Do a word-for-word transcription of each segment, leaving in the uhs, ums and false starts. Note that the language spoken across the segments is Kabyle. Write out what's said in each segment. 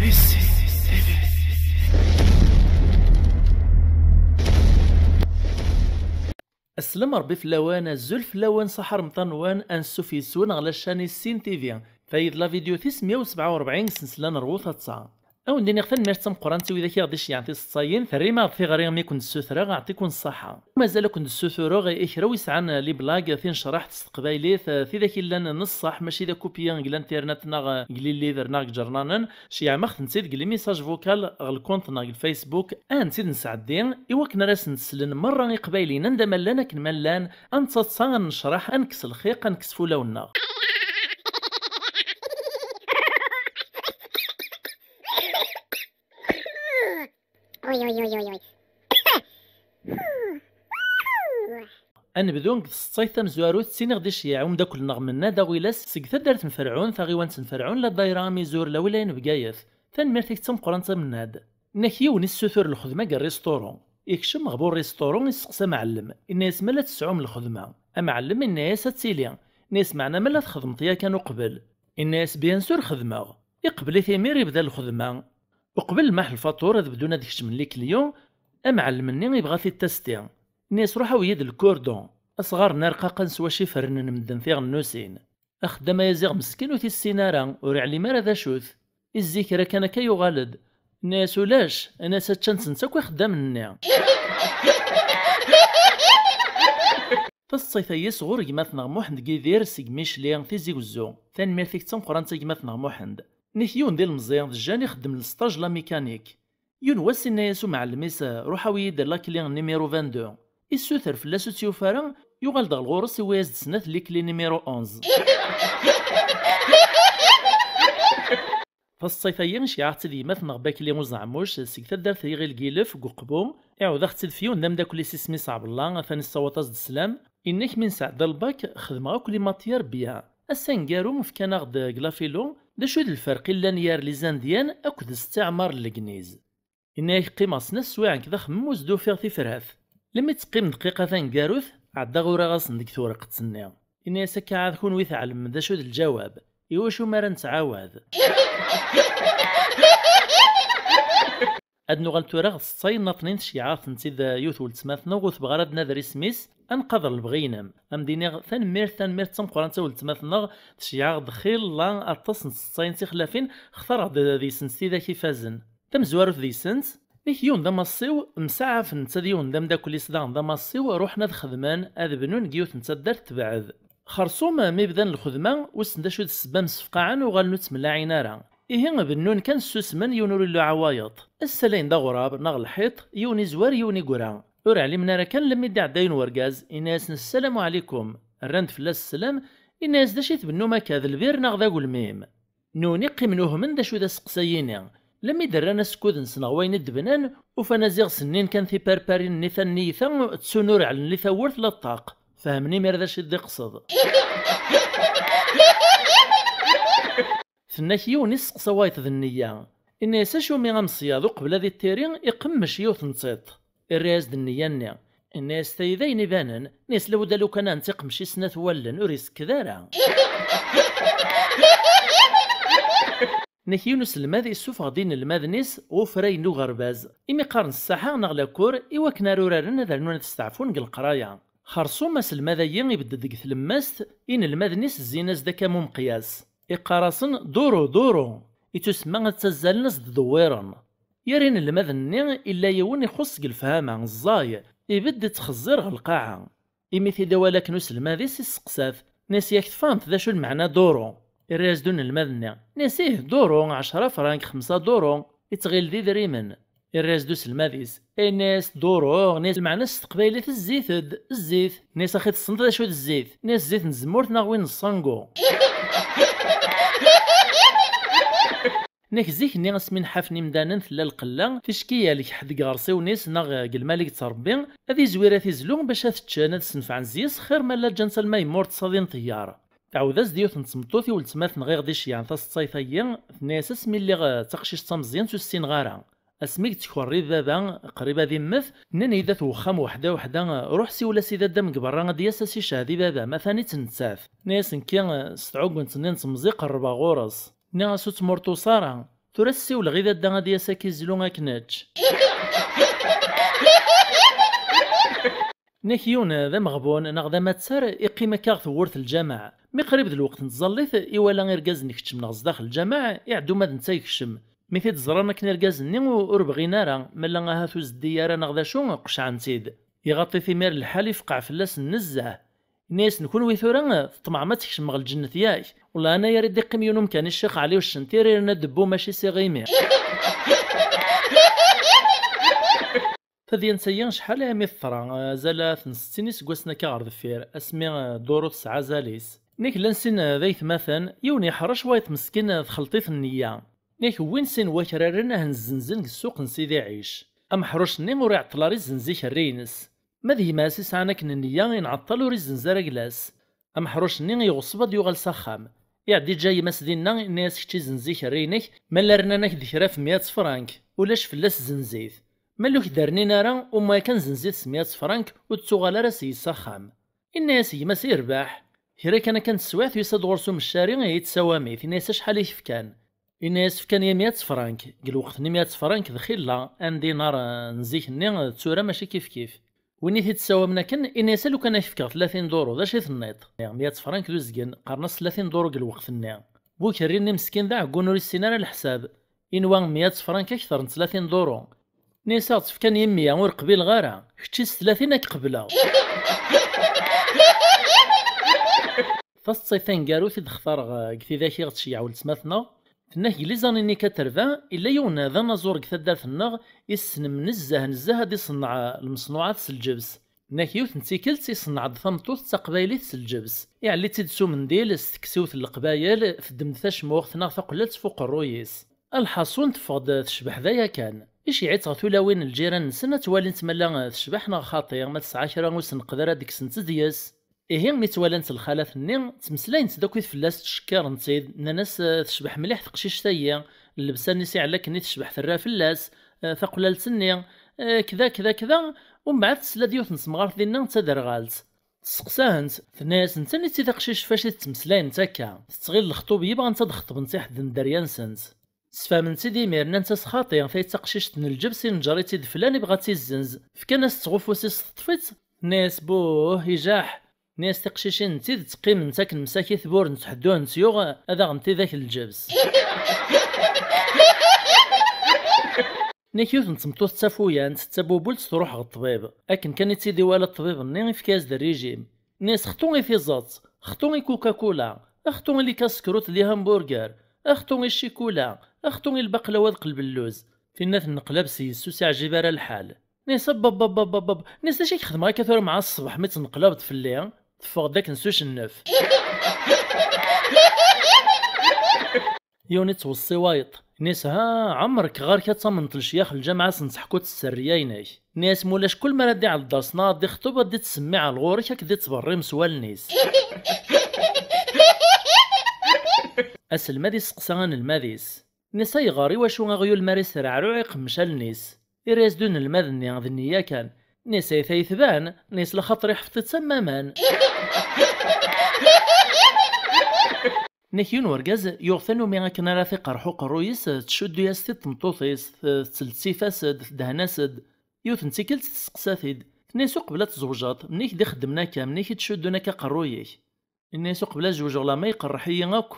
Aslam Ṛebbi fell-awen, azul fell-awen, ṣaḥa Remḍan-nwen, ansuf yes-wen ɣer la chaîne Issin T V. Tayi d la vidéo tis meyya u sebɛa u ṛebɛin deg snesla n Rwu Taḍsa. Ad wen-d-iniɣ tanemmirt d tameqqrant i widak i ɣ-d-iceyyɛen tiseḍsayin, terrim-aɣ-d tiɣri imi ken-d-ssutreɣ, ɛṭi-ken ṣṣaḥa. Mazal ad ken-d-ssutureɣ i kra wi sɛan les blagues, tinecraḥt s teqbaylit, eh, tidak i llan n ṣṣeḥ, mačči d akupyi deg l'internet neɣ, eh, deg les livres neɣ deg iǧernanen, ceyyɛem-aɣ-tent-id deg les messages vocaux ɣer lkunt neɣ deg Facebook, ad tent-id-nesɛeddi, i wakken ara sent-slen merra iqbayliyen anda ma llan akken ma llan, ad nettaḍsa, ad nnecraḥ, ad nekkes lxiq, ad nekkes fulawen-nneɣ. Uy, uy, uy, uy, uy. Ad nebdu deg tseḍsayt tamezwarut, ttiniɣ-d iceyyeɛ umeddakel-nneɣ Mennad Aɣilas seg taddart n Ferɛun, taɣiwant n Ferɛun, la dayra amizur, la wilaya n Bgayet. Tanemmirt-ik d tameqqrant a Mennad. Nnak yiwen issutur lxedma deg rrisṭuru. Ikcem ɣer bu rrisṭuru, isteqsa amɛellem, inna-yas: "Ma la tesɛum lxedma?" Amɛellem inna-yas: "Ad tili." Inna-yas: "Meɛna ma la txedmeḍ yakan uqbel?" Inna-yas: "Bien sûr xedmeɣ." Iqbel-it imir, ibda lxedma. Uqbel lmaḥ lfaṭur ad bdun ad kecmen les clients, amɛellem-nni yebɣa-t-id tasti. Inna-yas: "Ruḥ awi-yi-d lkurdun, asɣar n arqaqen s wacu i fernen medden tiɣennusin. Axeddam-a ziɣ meskin ur t-issin ara, ur iɛlim ara d acu-t. Izzi kra kan akka yuɣal-d." Inna-yas: "Ulac." Inna-yas: "Ččan-tent akk ixeddamen-nni." Taseḍsayt-agi sɣur gma-tneɣ Muḥend Gidir seg Micli, Tizi Wezzu. Tanemmirt-ik d tameqqrant a gma-tneɣ Muḥend. Nnek yiwen d ilemẓi d Jane ixeddem lesṭaj la mécanique. Yiwen wass inna-yas umɛellem-is: "Ruḥ awi-yi-d la clé numéro vingt-deux." Issuter fell-as ur tt-yufi ara, yuɣal-d ɣer ɣur-s, iwwi-yas-d snat les clés numéro onze. Taseḍsayt-agi nceyyeɛ-aɣ-tt-id yemma-tneɣ Bakli Uzeɛmuc seg taddart n Yiɣil Gilef deg Uqbu, iɛawed-aɣ-tt-id f yiwen d ameddakel-is isem-is Ɛebella, atan issawaḍ-as-d sslam. Inna-k mi nesɛedda lbak, xedmeɣ akk les matières bien. Ass aneggaru fkan-aɣ-d deg la philo d acu i d lferq i llan gar les Indiens akked stiɛmar n Legniz. Inna-yak qqimeɣ snat swiɛen deg daxemmem ur s-d-ufiɣ tifrat. Lemmi d-teqqim dqiqa taneggarut, ɛeddaɣ uriɣ-asen deg tewreqt-nni. Inna-yas akka ɛad kunwi tɛelmem d acu d lǧawab, iwacu mi ara nettɛawad? Ad nuɣal tura ɣer tseḍsayin nniḍnin, tceyyeɛ-aɣ-tent-id yiwet weltma-tneɣ ur tebɣi ara ad d-nader isem-is, ad nqader lebɣi-inem. Ad m-d-iniɣ tanemmirt, tanemmirt d tameqqrant a weltma-tneɣ, tceyyeɛ-aɣ-d xilla aṭas n tseḍsayin tixlafin, xtareɣ-d deg-sent tidak ifazen. Tamezwarut deg-sent, nek yiwen d amassiw, msaɛafen netta d yiwen d ameddakel-is daɣen d amassiw, ruḥen ad xedmen, ad bnun deg yiwet n taddart tebɛed. Xerṣum mi bdan lxedma, wissen d acu i d ssebba msefqaɛen, uɣalen ur ttmellaɛin ara. Ihi bennun kan ssusmen, yiwen ur iluɛa wayeḍ. Ass-a layen d aɣrab neɣ lḥiṭ, yiwen izwar, yiwen igra. Ur ɛlimen ara kan lemmi d-iɛedda yiwen wergaz, inna-yasen: "Ssalamu ɛlikum." Rran-d fell-as sslam, inna-yas: "D acu i tbennum akka, d lbir neɣ d agelmim?" Nuni qqimen uhmen d acu d aseqsay-ini. Lemmi d-rran asekkud-nsen ɣer wayen i d-bnan, ufan aziɣ sennin kan tiperparin-nni tanniyt-a, ttun ur ɛlelli tawwurt la ṭṭaq. Fehmen imir d acu i d-iqsed. Tenna-k yiwen isteqsa wayeḍ d nniya. Inna-yas: "Acumi ameṣyaḍ uqbel ad iṭṭiri iqemmec yiwet n tiṭ?" Irra-yas-d nniya-nni. Inna-yas: "Tayi d ayen ibanen." Inna-yas: "Lawdda lukan ɛni tiqmec i snat wallen ur isekkeḍ ara?" Nek yiwen uselmad isuffeɣ-d inelmaden-is ɣer ufray n uɣerbaz, imi qqaren ssaḥa neɣ lakur, i wakken ara uraren ad rnun ad steɛfun deg leqraya. Xerṣum aselmad-agi ibedd-d deg tlemmast, inelmaden-is zzin-as-d akka am umeqyas. Iqqar-asen: "Duru, duru!" Ittusemma ad ttazzalen ad s-d-dewwiren. Yer inelmaden-nni, illa yiwen ixuṣṣ deg lefhama, ẓẓay, ibedd ittxeẓẓir ɣer lqaɛa. Imi t-id-iwala akken uselmad-is, isteqsa-t: "Nis yak tfehmeḍ d acu lmeɛna duru?" Irra-yas-d unelmad-nni: "Nis ih, duru, ɛecra frank, xemsa duru." Ittɣil d idrimen. Irra-yas-d uselmad-is: "Nis duru, nis lmeɛna s teqbaylit zzit-d, zzit." "Nis axi tessneḍ d acu d zzit?" "Nis zzit n tzemmurt neɣ win n ṣṣangu." Nek zik-nni asmi nḥafen imdanen tella lqella, ticki yehlek ḥedd deg iɣersiwen-is neɣ deg lmal i yettrebbi, ad izwir ad t-izlu bac ad t-ččen, ad ssenfɛen zzis, xir ma llan ǧǧan-t alma yemmur ṭṭṣadi n teyyar. Tɛawed-as-d yiwet n tmeṭṭut i weltma-tneɣ i ɣ-d-iceyyɛen taseḍsayt-agi, tenna-yas: "Asmi lliɣ, eh, d taqcict tameẓyant ur ssinen ara. Asmi i yettkerri baba, qrib ad immet, nnan-iyi-d at wexxam weḥda weḥda, eh, ruḥ siwel-as i dadam deg berra ad d-yas ad s-icehhed i baba, ma atan-itt nettat." Nnan-yas nekki, eh, s tɛugunt-nni n temẓi qerrbeɣ ɣur-s. Nniɣ-as: "Ur ttmurṭus ara, Tura ssiwleɣ i dadda ad yas ad k-izlu ad k-neǧǧ. Nek yiwen d ameɣbun neɣ d amattar iqqim akka ɣer tewwurt n lǧameɛ. Mi qrib d lweqt n tẓallit, iwala irgazen keččmen ɣer zdaxel lǧameɛ, iɛedda uma d netta yekcem. Mi t-id-ẓran akken irgazen-nni u-, ur bɣin ara, malla ahat ur zeddi ara neɣ d acu, qecɛen-t-id. Iɣaṭ-it imir lḥal, ifqeɛ fell-asen nezzeh. Inna-yasen: "Kunwi tura teṭmeɛem ad tkecmem ɣer lǧennet, yak? Wellah, anayer i d-iqqim yiwen umkan i Ccix Ɛli Uccentir, irna debbu mačči s iɣimi." Tadyant-agi acḥal imi teḍra, azal ad ten-settin iseggasen akka ɣer deffir, asmi, eh, Duru tesɛa azal-is. Nek llan sin, eh, d aytmaten, yiwen yeḥrec, wayeḍ meskin, eh, txelṭ-it nneyya. Nek wwin sin wakraren ad hen-zzenzen deg ssuq n Sidi Ɛic. Ameḥruc-nni ur iɛeṭṭel ara izzenz ikerri-ines. Ma d gma-s i sɛan akken nneyya, inɛeṭṭel ur izzenz ara agla-s. Ameḥruc-nni yeɣṣeb ad yuɣal s axxam. Iɛedda iǧǧa gma-s dinna, inna-yas: "Kečč izzenz ikerri-inek, ma la rnan-ak-d kra f meyya tefrank, ulac fell-as, zzenz-it. Ma ur k-d-rnin ara, umma kan zzenz-it s meyya tefrank, ur d-tuɣal ara seg-s s axxam." Inna-yas gma-s: "Irbeḥ." Kra kan akka n teswiɛt, yusa-d ɣur-s umeccari, yettsawam-it, inna-yas: "Acḥal i k-fkan?" Inna-yas: "Fkan-iyi meyya tefrank." Deg lweqt-nni meyya tefrank d xilla, un dinar, eh, n zik-nni, eh, d tura mačči kifkif. Win i t-id-ssawmen akken, inna-yas: "A lukan ad k-fkeɣ tlatin duṛu, d acu i tenniḍ?" Meyya tefrank d uzgen, qqaren-as tlatin duṛu deg lweqt-nni. Bu ikerri-nni meskin d aɛeggun ur issin ara leḥsab. Inwa meyya tefrank akter n tlatin duṛu. Inna-yas: "Ad ɣ-tt-fkan yemmi, ur qbileɣ ara. Kečči s tlatin ad k-qebleɣ." Taseḍsit taneggarut i d-xtareɣ, eh, deg tidak i ɣ-tceyyeɛ weltma-tneɣ, tenna-k deg les années quatre-vingts, illa yiwen d anaẓur deg taddart-nneɣ, issnem nezzeh, nezzeh ad iṣenneɛ, eh, lmeṣnuɛat s lǧebs. Tenna-k yiwet n tikkelt, iṣenneɛ-d tameṭṭut d taqbaylit s lǧebs. Iɛelli-tt-id s umendil, s teksiwt n leqbayel, teddem-d tacmuxt neɣ taqellalt f uqerruy-is. Lḥaṣun, teffeɣ-d tecbeḥ d aya kan. Iceyyeɛ-itt ɣer tulawin n lǧiran-nsen ad tt-walint ma la tecbeḥ neɣ xaṭi, ma tesɛa kra ur s-neqder ad d-kksent deg-s. Ihi, mi tt-walant lxalat-nni, ttmeslayent-d akkit fell-as, ttcekkiṛent-tt-id, nnan-as: "Eh, tecbeḥ mliḥ teqcict-ayi, llebsa-nni s iɛella akken i tecbeḥ terra fell-as, eh, taqlalt-nni, eh, kda, kda, kda." Umbeɛd tesla-d yiwet n temɣart dinna d taderɣalt. Tesseqsa-hent, tenna-yasent: "Aniti taqcict fac i tettmeslayent akka? Tettɣil lexṭub yebɣant ad xeṭbent i ḥedd n dderya-nsent." Sfahment-tt-id imir, nnant-as: "Xaṭi, ta d taqcict n lǧebs, inǧer-itt-id flan, ibɣa ad tt-izzenz." Fkan-as-tt ɣef ufus-is, teṭṭef-itt. Tenna-yas: "Buh, ijaḥ." Tenna-yas: "Tiqcicin n tid qqiment akken msakit, burent ḥedd ur tent-yuɣ, ad aɣent-idak lǧebs." Nek yiwet n tmeṭṭut d tafuyant, d tabubult, truḥ ɣer ṭṭbib. Akken kan i tt-id-iwala ṭṭbib-nni, ifka-yas-d rrijim. Nni-as: "Xṭu i tiẓeṭ, xṭu i Coca-Cola, xṭu i likaskṛut d lihamburger, xṭu i ccikula, xṭu i lbaqlawa d qelb n lluz." Tinna tenneqlab s yes-s, ur s-iɛjib ara lḥal. Nni-as: "Ababababababb." Nni-as: "D acu i k-xedmeɣ akka tura mɛa ṣṣbeḥ mi tneqlabeḍ fell-i?" Teffeɣ-d akken s ucennef. Yiwen ittweṣṣi wayeḍ. Nni-as: "Ha, ɛemrek ɣer-k ad tamneḍ lecyax n lǧameɛ ad sen-teḥkuḍ sserriya-inek." Nni-as: "Ma ulac, kul mi ara d-iɛelleḍ-as neɣ ad d-ixṭeb, ad d-ittsemmiɛ ɣur-k, ad k-d-ittberrim s wallen-is." Aselmad isteqsa anelmad-is. Nni-as: "Ayɣer, iwacu aɣyul mi ara yesreɛruɛ iqemmec allen-is?" Irra-yas-d unelmad-nni: "D nniya kan." Nni-as: "Ay ta yetban." Nni-as: "Laxaṭer iḥfeḍ-itt am waman." Nek yiwen urgaz yuɣ tanumi akken ara t-iqerḥ uqerruy-is, tcuddu-yas-t-id tmeṭṭut-is, t-, tettlettif-as-d, teddehn-as-d. Yiwet n tikkelt testeqsa-t-id, tenna-yas: "Uqbel ad tzewǧeḍ, mniki d-ixeddmen akka, mniki d-cuddun akka aqerruy-ik?" Inna-yas: "Uqbel ad zewǧeɣ lama iqerreḥ-iyi akk."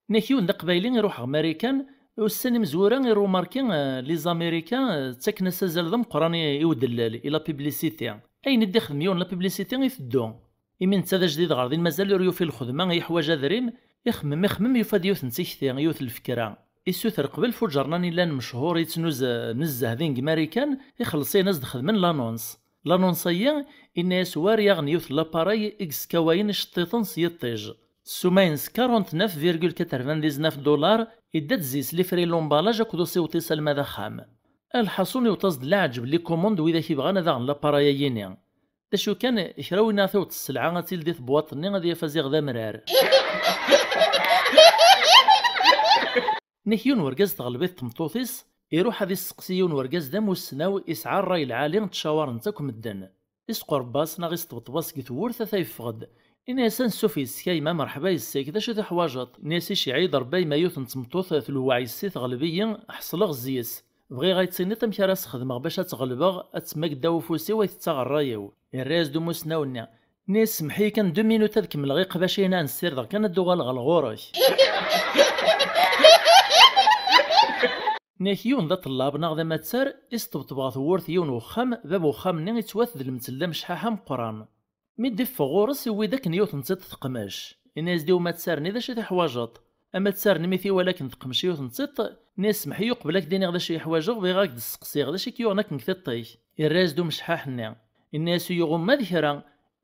Nek yiwen d aqbayli iruḥ ɣer Marikan, ussan imezwura irumarki, eh, les Américains, eh, ttaken-as azal d ameqqran i, i udellel, i la publicité. Ayen i d-ixdem yiwen la publicité iteddu. Imi netta d ajdid ɣer din, mazal ur yufi lxedma, yeḥwaǧ adrim, ixemmem, ixemmem, yufa-d yiwet n tikti, yiwet n lfekra. Issuter qbel f uǧernan yellan mechuṛ yettnuz, eh, nezzeh din deg Marikan, ixelleṣ-ihen ad s-d-xedmen l'annonce. L'annonce-ayi, inna-yas: "War yaɣen yiwet n l'appareil i yeskawayen iceṭṭiḍen s yiṭij. Ssuma-ines quarante-neuf virgule quatre-vingt-dix-neuf dollars, idda-d zzi-s les frais l'emballage akked usiweṭ-is alma d axxam." Lḥaṣun, iweṭ-as-d leɛǧeb les commandes widak ibɣan ad aɣen l'appareil-ayini. D acu kan, kra win ara tiweḍ sselɛa ad tili di tebwaṭ-nni ad yaf aziɣ d amrar. Nek yiwen wergaz teɣleb-it tmeṭṭut-is, iruḥ ad isseqsi yiwen wergaz d amussnaw, isɛa ṛṛay lɛali, ttcawarent akk medden. Isqurb-as neɣ isṭebṭeb-as deg tewwurt, ata yeffeɣ-d. Ini-as ansuf yes-k a yemma, merḥba yes-k, d acu i tuḥwaǧeḍ? Ini-as iciɛi-d Ṛebbi a yemma yiwet n tmeṭṭut tluweɛ yes-i, teɣleb-iyi, ḥeṣleɣ zzi-s. Bɣiɣ ad yi-d-tiniḍ amek ara s-xedmeɣ bac ad tt-ɣelbeɣ, ad temmag ddaw ufus-iw, ad tettaɣ ṛṛay-iw. Irra-yas-d umusnaw-nni. Ini-as semmeḥ-iyi kan deux minutes ad kemmleɣ iqbac-ihin, ad n-ssirdeɣ kan ad d-uɣaleɣ ɣer ɣur-k. Nyak yiwen d aṭellab neɣ d amattar, isṭebṭeb ɣer tewwurt yiwen wexxam, bab wexxam-nni ittwat d lemtel d amecḥaḥ ameqqran. Mi d-iffeɣ ɣur-s, iwwi-d akken yiwet n tiṭ teqmec. Ini-as-d i umattar-nni d acu i teḥwaǧeḍ. Amattar-nni mi t-iwala akken teqmec yiwet n tiṭ, ini-as semmeḥ-iyi uqbel ad k-d-iniɣ d acu i ḥwaǧeɣ, bɣiɣ ad k-d-sseqsiɣ d acu i k-yuɣen akken deg tiṭ-ik. Irra-as-d umecḥaḥ-nni. Ini-as ur yuɣ uma d kra.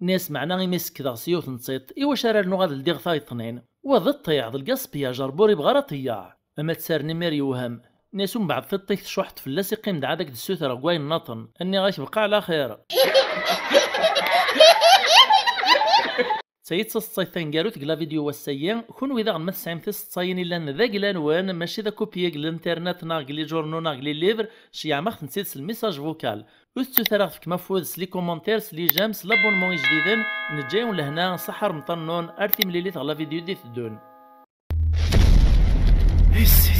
Ini-as meɛna imi sekdeɣ s yiwet n tiṭ, iwacu ara rnuɣ ad ldiɣ tayeṭ-nin? Wa d ṭṭiɛḍ, lgaspiyaj, Ṛebbi ur ibɣi ara ṭṭeyyaɛ. Amattar-nni imir yewhem. Ini-as umbeɛd tiṭ-ik tcuḥḥeḍ fell-as, iqqim-d ɛad ad k-d-ssutreɣ deg wayen nniḍen. Nniɣ-ak bqa ɛla xir. D tayi d taseḍsayt taneggarut deg la vidéo wass-agi. Kunwi daɣen ma tesɛim tiseḍsayin illan d agla-nwen, mačči d akupyi deg l'internet neɣ deg les journaux neɣ deg les livres, ceyyɛem-aɣ-tent-id s lmessage vocal. Ur tettut ara ɣ-tefkem afud s les commentaires, s les j'aime, s l'abonnement ijdiden. Neǧǧa-yawen lehna, ṣaḥḥa remṭan-nwen, ar timlilit ɣer la vidéo d-iteddun. Ici,